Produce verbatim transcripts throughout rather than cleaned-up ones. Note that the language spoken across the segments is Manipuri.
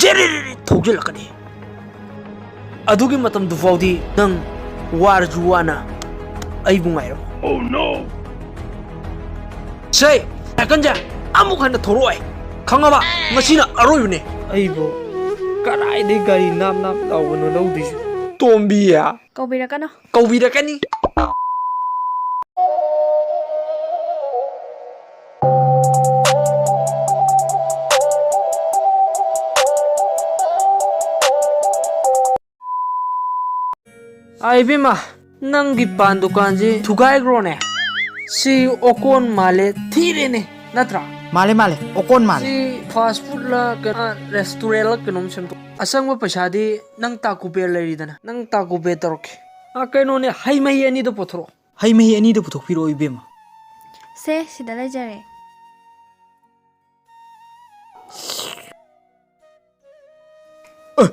ꯖꯦꯔꯦꯔꯦꯔꯦ ꯊꯧꯖꯤꯜꯂꯛꯀꯅꯤ꯫ ꯑꯗꯨꯒꯤ ꯃꯇꯝꯗꯨ ꯐꯥꯎꯗꯤ ꯅꯪ ꯋꯥꯔꯁꯨ ꯋꯥꯅ ꯑꯩꯕꯨ ꯉꯥꯏꯔꯝꯃꯨ꯫ Oh no! ꯁꯦ, ꯁꯥꯏꯀꯜꯁꯦ ꯑꯃꯨꯛ ꯍꯟꯅ ꯊꯧꯔꯛꯑꯣꯏ꯫ ꯈꯪꯉꯕ? ꯉꯁꯤꯅ ꯑꯔꯣꯏꯕꯅꯦ꯫ ꯑꯩꯕꯨ ꯀꯗꯥꯏꯗꯩ ꯒꯥꯔꯤ ꯅꯥꯞ ꯅꯥꯞ ꯂꯥꯎꯕꯅꯣ ꯂꯧꯗꯣꯏꯁꯦ? ꯇꯣꯝꯕꯤ꯫ ꯀꯧꯕꯤꯔꯛꯀꯅꯣ꯫ ꯀꯧꯕꯤꯔꯛꯀꯅꯤ꯫ ꯑꯥ, ꯏꯕꯦꯝꯃ, ꯅꯪꯒꯤ ꯄꯥꯟ ꯗꯨꯀꯥꯟꯁꯤ ꯊꯨꯒꯥꯏꯈ꯭ꯔꯣꯅꯦ꯫ ꯁꯤ ꯑꯣꯀꯣꯟ ꯃꯥꯜꯂꯦ, ꯊꯤꯔꯦꯅꯦ, ꯅꯠꯇ꯭ꯔꯥ? ꯃꯥꯜꯂꯦ, ꯃꯥꯜꯂꯦ, ꯑꯣꯀꯣꯟ ꯃꯥꯜꯂꯦ꯫ ꯁꯤ fast food ꯂ, ꯀꯩꯅꯣ, restaurant ꯂ ꯀꯩꯅꯣꯝ ꯁꯦꯝꯗꯣꯛ꯫ ꯑꯆꯪꯕ ꯄꯩꯁꯥꯗꯤ ꯅꯪ ꯇꯥꯀꯨ ꯄꯦ ꯂꯩꯔꯤꯗꯅ, ꯅꯪ ꯇꯥꯀꯨ ꯄꯦ ꯇꯧꯔꯛꯀꯦ꯫ ꯑꯥ, ꯀꯩꯅꯣꯅꯦ, ꯍꯩ ꯃꯍꯤ ꯑꯅꯤꯗꯣ ꯄꯨꯊꯣꯔꯛꯑꯣ꯫ ꯍꯩ ꯃꯍꯤ ꯑꯅꯤꯗꯣ ꯄꯨꯊꯣꯛꯄꯤꯔꯛꯑꯣ, ꯏꯕꯦꯝꯃ꯫ ꯁꯦ, ꯁꯤꯗ ꯂꯩꯖꯔꯦ꯫ ꯑ,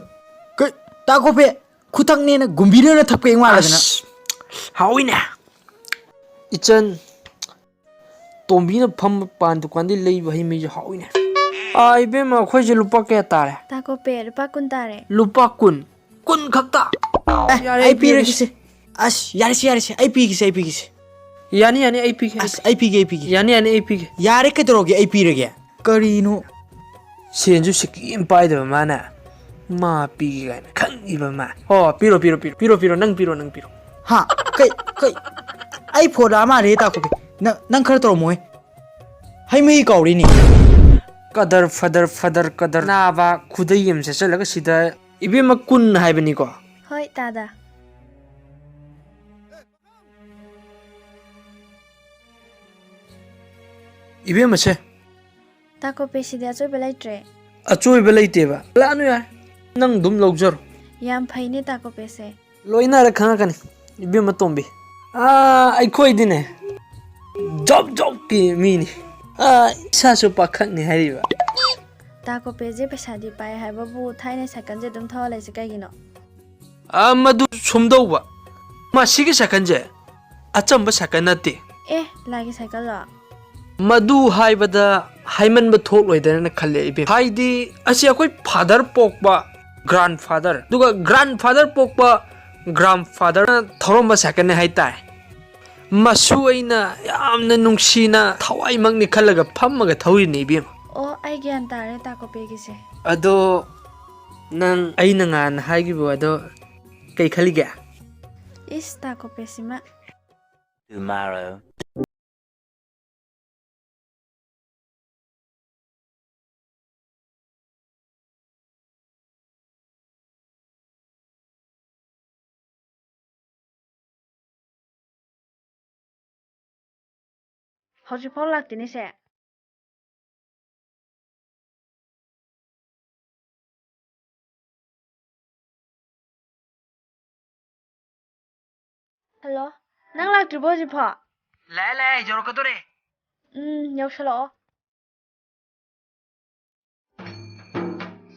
ꯀꯩ, ꯇꯥꯀꯣ ꯄꯦ, ꯈꯨꯊꯛꯅꯦꯅ ꯒꯨꯝꯕꯤꯔꯅ ꯊꯛꯄ ꯌꯦꯡ ꯃꯥꯜꯂꯗꯅ꯫ ꯑꯁ, ꯍꯥꯎꯏꯅꯦ꯫ ꯏꯆꯟ, ꯇꯣꯝꯕꯤꯅ ꯐꯝꯕ ꯄꯥꯟ ꯗꯨꯀꯥꯟꯗꯤ ꯂꯩꯕ ꯍꯩ ꯃꯍꯤꯁꯨ ꯍꯥꯎꯏꯅꯦ꯫ ꯑꯥ, ꯏꯕꯦꯝꯃ, ꯑꯩꯈꯣꯏꯁꯦ ꯂꯨꯄꯥ ꯀꯌꯥ ꯇꯥꯔꯦ? ꯇꯥꯀꯣ ꯄꯦ, ꯂꯨꯄꯥ ꯀꯨꯟ ꯇꯥꯔꯦ꯫ ꯂꯨꯄꯥ ꯀꯨꯟ? ꯀꯨꯟ ꯈꯛꯇ? ꯑꯦ, ꯌꯥꯔꯦ, ꯑꯩ ꯑꯩ ꯄꯤꯔꯒꯦ꯫ ꯄꯤꯔꯒꯦꯁꯦ꯫ ꯑꯁ, ꯌꯥꯔꯦꯁꯦ, ꯌꯥꯔꯦꯁꯦ, ꯑꯩ ꯄꯤꯒꯦꯁꯦ, ꯑꯩ ꯄꯤꯒꯦꯁꯦ꯫ ꯌꯥꯅꯤ, ꯌꯥꯅꯤ, ꯑꯩ ꯄꯤꯒꯦ, ꯑꯩ ꯑꯁ, ꯄꯤꯒꯦ꯫ ꯑꯩ ꯄꯤꯒꯦ, ꯑꯩ ꯄꯤꯒꯦ꯫ ꯌꯥꯅꯤ, ꯌꯥꯅꯤ, ꯑꯩ ꯄꯤꯒꯦ꯫ ꯌꯥꯔꯦ, ꯀꯩꯗꯧꯔꯒꯦ, ꯑꯩ ꯄꯤꯔꯒꯦ꯫ ꯀꯔꯤꯅꯣ? ꯁꯦꯟꯁꯨ ꯁꯤꯀꯤ ꯑꯃ ꯄꯥꯏꯗꯕ ꯃꯥꯅ ꯃꯥ ꯄꯤꯒꯦ ꯀꯥꯏꯅ ꯈꯪꯉꯤꯕ ꯃꯥ꯫ ꯍꯣ, ꯄꯤꯔꯣ, ꯄꯤꯔꯣ, ꯄꯤꯔꯣ, ꯄꯤꯔꯣ, ꯄꯤꯔꯣ, ꯅꯪ ꯄꯤꯔꯣ, ꯅꯪ ꯄꯤꯔꯣ꯫ ꯍꯥ? ꯀꯩ, ꯀꯩ? ꯑꯩ ꯐꯣꯟ ꯂꯥꯛꯑ ꯃꯥꯜꯂꯦ, ꯇꯥꯀꯣ ꯄꯦ꯫ ꯅꯪ, ꯅꯪ ꯈꯔ ꯇꯧꯔꯝꯃꯣꯍꯦ꯫ ꯍꯩ ꯃꯍꯤ ꯀꯥꯎꯔꯤꯅꯤ꯫ ꯀꯗꯔ ꯐꯗꯔ ꯐꯗꯔ ꯀꯗꯔ ꯅꯥꯕ ꯈꯨꯗꯩ ꯑꯃ ꯁꯦꯠꯆꯜꯂꯒ ꯁꯤꯗ ꯏꯕꯦꯝꯃ ꯀꯨꯟ ꯍꯥꯏꯕꯅꯤꯀꯣ? ꯍꯣꯏ, ꯇꯥꯗ꯫ ꯏꯕꯦꯝꯃꯁꯦ꯫ ꯇꯥꯀꯣ ꯄꯦ, ꯁꯤꯗꯤ ꯑꯆꯣꯏꯕ ꯂꯩꯇ꯭ꯔꯦ꯫ ꯑꯆꯣꯏꯕ ꯂꯩꯇꯦꯕ? ꯂꯥꯛꯑꯅꯨ ꯌꯥꯔꯦ꯫ ꯅꯪ ꯑꯗꯨꯝ ꯂꯧꯖꯔꯣ꯫ ꯌꯥꯝ ꯐꯩꯅꯦ ꯇꯥꯀꯣ ꯄꯦꯁꯦ꯫ ꯂꯣꯏꯅꯔ ꯈꯪꯉꯛꯀꯅꯤ, ꯏꯕꯦꯝꯃ ꯇꯣꯝꯕꯤ꯫ ꯑꯥ, ꯑꯩꯈꯣꯏꯗꯤꯅꯦ, ꯖꯣꯞ ꯖꯣꯞꯀꯤ ꯃꯤꯅꯤ꯫ ꯑꯥ, ꯏꯁꯥꯁꯨ ꯄꯥꯈꯪꯅꯤ ꯍꯥꯏꯔꯤꯕ꯫ ꯇꯥꯀꯣ ꯄꯦꯁꯦ ꯄꯩꯁꯥꯗꯤ ꯄꯥꯏ ꯍꯥꯏꯕꯕꯨ ꯊꯥꯏꯅ ꯁꯥꯏꯀꯜꯁꯦ ꯑꯗꯨꯝ ꯊꯧꯔ ꯂꯩꯁꯦ ꯀꯩꯒꯤꯅꯣ? ꯑꯥ, ꯃꯗꯨ ꯁꯨꯝꯗꯧꯕ꯫ ꯃꯁꯤꯒꯤ ꯁꯥꯏꯀꯜꯁꯦ ꯑꯆꯝꯕ ꯁꯥꯏꯀꯜ ꯅꯠꯇꯦ꯫ ꯑꯦ, ꯂꯥꯏꯒꯤ ꯁꯥꯏꯀꯜꯂꯣ? ꯃꯗꯨ ꯍꯥꯏꯕꯗ ꯍꯥꯏꯃꯟꯕ ꯊꯣꯛꯂꯣꯏꯗ꯭ꯔꯅ ꯈꯜꯂꯦ ꯏꯕꯦꯝ꯫ ꯍꯥꯏꯗꯤ ꯑꯁꯤ ꯑꯩꯈꯣꯏ ꯐꯥꯗꯔ ꯄꯣꯛꯄ ꯒ꯭ꯔꯥꯟꯐꯥꯗꯔ, ꯑꯗꯨꯒ ꯒ꯭ꯔꯥꯟꯐꯥꯗꯔ ꯄꯣꯛꯄ ꯒ꯭ꯔꯥꯟꯐꯥꯗꯔꯅ ꯊꯧꯔꯝꯕ ꯁꯥꯏꯀꯜꯅꯦ ꯍꯥꯏꯇꯥꯔꯦ꯫ ꯃꯁꯨ ꯑꯩꯅ ꯌꯥꯝꯅ ꯅꯨꯡꯁꯤꯅ ꯊꯋꯥꯏꯃꯛꯅꯤ ꯈꯜꯂꯒ ꯐꯝꯃꯒ ꯊꯧꯔꯤꯅꯦ ꯏꯕꯦꯝ꯫ ꯑꯣ, ꯑꯩ ꯒ꯭ꯌꯥꯟ ꯇꯥꯔꯦ ꯇꯥꯀꯣꯄꯦꯒꯤꯁꯦ꯫ ꯑꯗꯣ ꯅꯪ ꯑꯩꯅ ꯉꯥꯟꯅ ꯍꯥꯏꯈꯤꯕ ꯑꯗꯣ ꯀꯩ ꯈꯜꯂꯤꯒꯦ? ꯏꯁ, ꯇꯥꯀꯣꯄꯦꯁꯤꯃ꯫ Tomorrow. ꯍꯧꯖꯤꯛꯐꯥꯎ ꯂꯥꯛꯇꯦꯅꯦ ꯁꯦ꯫ ꯍꯜꯂꯣ, ꯅꯪ ꯂꯥꯛꯇ꯭ꯔꯤꯕꯣ ꯍꯧꯖꯤꯛꯐꯥꯎ? ꯂꯥꯛꯑꯦ, ꯂꯥꯛꯑꯦ, ꯌꯧꯔꯛꯀꯗꯣꯔꯦ꯫ ꯎꯝ, ꯌꯧꯁꯜꯂꯛꯑꯣ꯫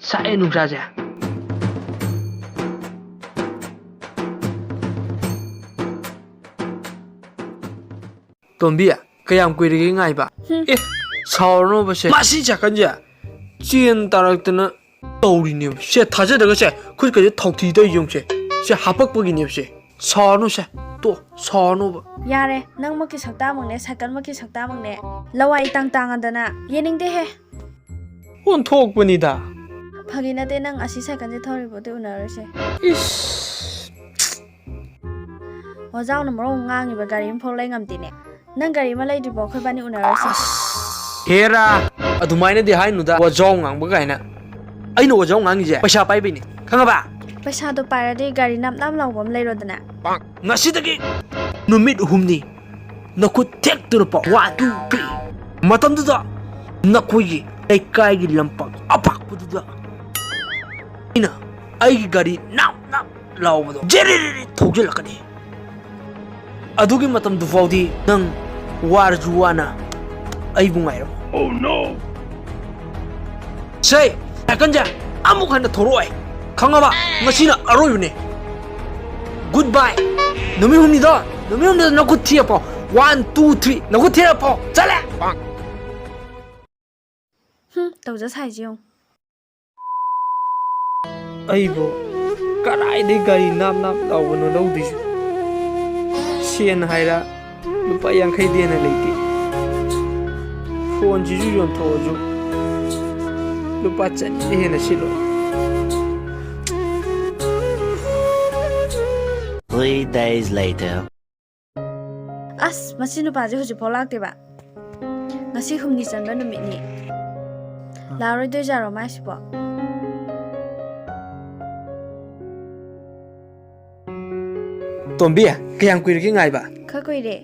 ꯁꯥꯏꯌꯦ ꯅꯨꯡꯁꯥꯁꯦ꯫ ꯇꯣꯝꯕꯤ, ꯀꯌꯥꯝ ꯀꯨꯏꯔꯒꯦ ꯉꯥꯏꯕ? ꯍꯨꯝ꯫ ꯑꯦ, ꯁꯥꯎꯔꯅꯣꯕ ꯁꯦ꯫ ꯃꯁꯤ ꯁꯥꯏꯀꯜꯁꯦ ꯆꯦꯟ ꯇꯥꯔꯛꯇꯅ ꯇꯧꯔꯤꯅꯦꯕ꯫ ꯁꯦ, ꯊꯥꯖꯗ꯭ꯔꯒ ꯁꯦ, ꯈꯨꯠꯀꯁꯦ ꯊꯥꯎꯊꯤ ꯇꯧꯔꯤ ꯌꯦꯡꯉꯨꯁꯦ꯫ ꯁꯦ, ꯍꯥꯄꯛꯄꯒꯤꯅꯦꯕ ꯁꯦ꯫ ꯁꯥꯎꯔꯅꯨ ꯁꯦ꯫ ꯇꯣ, ꯁꯥꯎꯔꯅꯨꯕ꯫ ꯌꯥꯔꯦ, ꯅꯪꯃꯛꯀꯤ ꯁꯛꯇꯥꯃꯛꯅꯦ, ꯁꯥꯏꯀꯜꯃꯛꯀꯤ ꯁꯛꯇꯥꯃꯛꯅꯦ꯫ ꯂꯋꯥꯏ ꯏꯇꯥꯡ ꯇꯥꯡꯉꯗꯅ꯫ ꯌꯦꯡꯅꯤꯡꯗꯦꯍꯦ꯫ ꯑꯣꯟꯊꯣꯛꯄꯅꯤꯗ꯫ ꯐꯥꯒꯤ ꯅꯠꯇꯦ, ꯅꯪ ꯑꯁꯤ ꯁꯥꯏꯀꯜꯁꯦ ꯊꯧꯔꯤꯕꯣ? ꯑꯗꯨ ꯎꯅꯔꯣꯏꯁꯦ꯫ ꯏꯁ꯫ ꯋꯥꯖꯥꯎꯅ ꯃꯔꯣꯟ ꯑꯃ ꯉꯥꯡꯉꯤꯕ, ꯒꯥꯔꯤ ꯑꯃꯐꯥꯎ ꯂꯩ ꯉꯝꯗꯦꯅꯦ꯫ ꯅꯪ ꯒꯥꯔꯤ ꯑꯃ ꯂꯩꯗ꯭ꯔꯤꯕꯣ ꯑꯩꯈꯣꯏꯕꯥꯅꯤ ꯎꯅꯔꯣꯏꯁꯦ? ꯑꯁ, ꯍꯦꯔꯥ, ꯑꯗꯨꯃꯥꯏꯅꯗꯤ ꯍꯥꯏꯅꯨꯗ, ꯋꯥꯖꯥꯎ ꯉꯥꯡꯕ ꯀꯥꯏꯅ꯫ ꯑꯩꯅ ꯋꯥꯖꯥꯎ ꯉꯥꯡꯉꯤꯁꯦ ꯄꯩꯁꯥ ꯄꯥꯏꯕꯩꯅꯦ, ꯈꯪꯉꯕ? ꯄꯩꯁꯥꯗꯣ ꯄꯥꯏꯔꯗꯤ ꯒꯥꯔꯤ ꯅꯥꯞ ꯅꯥꯞ ꯂꯥꯎꯕ ꯑꯃ ꯂꯩꯔꯣꯗꯅ꯫ ꯉꯁꯤꯗꯒꯤ ꯅꯨꯃꯤꯠ ꯍꯨꯝꯅꯤ ꯅꯈꯨꯠ ꯊꯦꯛꯇꯨꯅ ꯄꯥꯎ꯫ One, two, three꯫ ꯃꯇꯝꯗꯨꯗ ꯅꯈꯣꯏꯒꯤ ꯂꯩꯀꯥꯏꯒꯤ ꯂꯝꯄꯥꯛ ꯑꯄꯥꯛꯄꯗꯨꯗ ꯑꯩꯅ ꯑꯩꯒꯤ ꯒꯥꯔꯤ ꯅꯥꯞ ꯅꯥꯞ ꯂꯥꯎꯕꯗꯣ ꯖꯤꯔꯤꯔꯤꯔꯤ ꯊꯧꯖꯤꯜꯂꯛꯀꯅꯤ꯫ ꯑꯗꯨꯒꯤ ꯃꯇꯝꯗꯨ ꯐꯥꯎꯗꯤ ꯅꯪ ꯋꯥꯔꯁꯨ ꯋꯥꯅ ꯑꯩꯕꯨ ꯉꯥꯏꯔꯝꯃꯨ꯫ Oh no! ꯁꯦ, ꯁꯥꯏꯀꯜꯁꯦ ꯑꯃꯨꯛ ꯍꯟꯅ ꯊꯧꯔꯛꯑꯣꯏ, ꯈꯪꯉꯕ? ꯉꯁꯤꯅ ꯑꯔꯣꯏꯕꯅꯦ꯫ Good bye꯫ ꯅꯨꯃꯤꯠ ꯍꯨꯝꯅꯤꯗꯣ, ꯅꯨꯃꯤꯠ ꯍꯨꯝꯅꯤꯗꯣ ꯅꯈꯨꯠ ꯊꯦꯛꯑ ꯄꯥꯎ꯫ One, two, three꯫ ꯅꯈꯨꯠ ꯊꯦꯛꯑ ꯄꯥꯎ꯫ ꯆꯠꯂꯦ꯫ ꯎꯝ, ꯇꯧꯖ ꯁꯥꯏꯁꯦ ꯌꯦꯡꯉꯨ꯫ ꯑꯩꯕꯨ ꯀꯗꯥꯏꯗꯩ ꯒꯥꯔꯤ ꯅꯥꯞ ꯅꯥꯞ ꯂꯥꯎꯕꯅꯣ ꯂꯧꯗꯣꯏꯁꯦ? ꯁꯦꯟ ꯍꯥꯏꯔ ꯂꯨꯄꯥ ꯌꯥꯡꯈꯩꯗꯤ ꯍꯦꯟꯅ ꯂꯩꯇꯦ꯫ ꯐꯣꯟꯁꯤꯁꯨ ꯌꯣꯟꯊꯣꯛꯑꯁꯨ ꯂꯨꯄꯥ ꯆꯅꯤꯗꯤ ꯍꯦꯟꯅ ꯁꯤꯠꯂꯣꯏ꯫ Three days later. ꯑꯁ, ꯃꯁꯤ ꯅꯨꯄꯥꯁꯦ ꯍꯧꯖꯤꯛꯐꯥꯎ ꯂꯥꯛꯇꯦꯕ꯫ ꯉꯁꯤ ꯍꯨꯝꯅꯤ ꯆꯟꯕ ꯅꯨꯃꯤꯠꯅꯤ꯫ ꯂꯥꯛꯑꯔꯣꯏꯗꯣꯏꯖꯥꯔꯣ ꯃꯥꯏꯁꯤꯕꯣ? ꯇꯣꯝꯕꯤ, ꯀꯌꯥꯝ ꯀꯨꯏꯔꯒꯦ ꯉꯥꯏꯕ? ꯈꯔ ꯀꯨꯏꯔꯦ꯫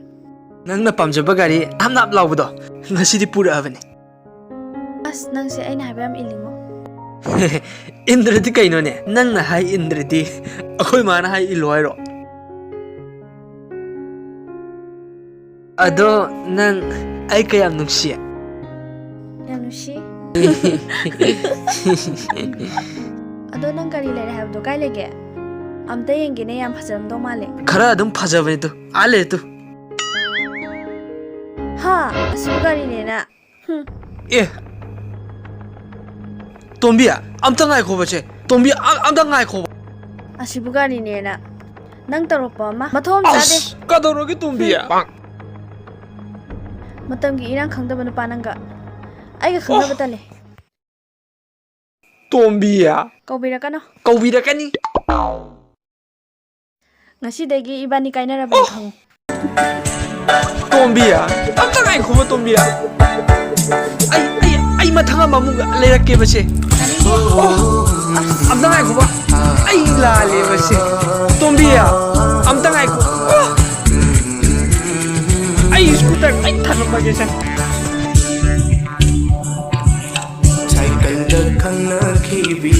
ꯅꯪꯅ ꯄꯥꯝꯖꯕ ꯒꯥꯔꯤ ꯅꯥꯞ ꯅꯥꯞ ꯂꯥꯎꯕꯗꯣ ꯉꯁꯤꯗꯤ ꯄꯨꯔꯛꯑꯕꯅꯤ꯫ ꯑꯁ, ꯅꯪꯁꯦ ꯑꯩꯅ ꯍꯥꯏꯕ ꯌꯥꯝ ꯏꯜꯂꯤꯉꯣ꯫ ꯏꯟꯗ꯭ꯔꯗꯤ ꯀꯩꯅꯣꯅꯦ? ꯅꯪꯅ ꯍꯥꯏ ꯏꯟꯗ꯭ꯔꯗꯤ ꯑꯩꯈꯣꯏ ꯃꯥꯅ ꯍꯥꯏ ꯏꯜꯂꯣ ꯍꯥꯏꯔꯣ? ꯑꯗꯣ ꯅꯪ ꯑꯩ ꯀꯌꯥꯝ ꯅꯨꯡꯁꯤ? ꯌꯥꯝ ꯅꯨꯡꯁꯤ꯫ ꯑꯗꯣ ꯅꯪ ꯀꯔꯤ ꯂꯩꯔꯦ ꯍꯥꯏꯕꯗꯣ ꯀꯥꯏ ꯂꯩꯒꯦ? ꯑꯝꯇ ꯌꯦꯡꯒꯦꯅꯦ, ꯌꯥꯝ ꯐꯖꯔꯝꯗꯧ ꯃꯥꯜꯂꯦ꯫ ꯈꯔ ꯑꯗꯨꯝ ꯐꯖꯕꯅꯤ ꯇꯨ꯫ ꯑꯥ ꯂꯩꯔꯦ ꯇꯨ꯫ ꯍꯥ, ꯑꯁꯤꯕꯨ ꯒꯥꯔꯤꯅꯦꯅ꯫ ꯍꯨꯝ꯫ ꯑꯦ꯫ ꯇꯣꯝꯕꯤ, ꯑꯝꯇ ꯉꯥꯏꯈꯣꯕꯁꯦ꯫ ꯇꯣꯝꯕꯤ, ꯑ-, ꯑꯝꯇ ꯉꯥꯏꯈꯣꯕ꯫ ꯑꯁꯤꯕꯨ ꯒꯥꯔꯤꯅꯦꯅ꯫ ꯅꯪ ꯇꯧꯔꯛꯄ ꯑꯃ꯫ ꯃꯊꯣꯡ ꯆꯥꯗꯦ꯫ ꯑꯁ, ꯀꯗꯧꯔꯒꯦ ꯇꯣꯝꯕꯤ? ꯍꯨꯝ꯫ ꯃꯇꯝꯒꯤ ꯏꯔꯥꯡ ꯈꯪꯗꯕ ꯅꯨꯄꯥ ꯅꯪꯒ꯫ ꯑꯩꯒ ꯈꯪꯅꯕ ꯑꯣ꯫ ꯇꯜꯂꯦ꯫ ꯇꯣꯝꯕꯤ꯫ ꯀꯧꯕꯤꯔꯛꯀꯅꯣ꯫ ꯀꯧꯕꯤꯔꯛꯀꯅꯤ꯫ ꯉꯁꯤꯗꯒꯤ ꯏꯕꯥꯅꯤ ꯀꯥꯏꯅꯔꯕꯅꯤ ꯑꯣ! ꯈꯪꯉꯨ꯫ ꯇꯣꯝꯕꯤ, ꯑꯝꯇ ꯉꯥꯏꯈꯣꯕ, ꯇꯣꯝꯕꯤ꯫ ꯑꯩ, ꯑꯩ, ꯑꯩ ꯃꯊꯪ ꯑꯃ ꯑꯃꯨꯛ ꯂꯩꯔꯛꯀꯦꯕꯁꯦ꯫ ꯑꯣ! ꯑꯝꯇ ꯉꯥꯏꯈꯣꯕ꯫ ꯑꯩ ꯂꯥꯜꯂꯦꯕꯁꯦ꯫ ꯇꯣꯝꯕꯤ, ꯑꯝꯇ ꯉꯥꯏꯈꯣ꯫ ꯑꯣ! ꯑꯩ ꯁ꯭ꯀꯨꯇꯔ ꯑꯩ ꯊꯝꯃꯝꯃꯒꯦꯁꯦ꯫ ꯁꯥꯏꯀꯜꯗ ꯈꯪꯅꯈꯤꯕꯤ꯫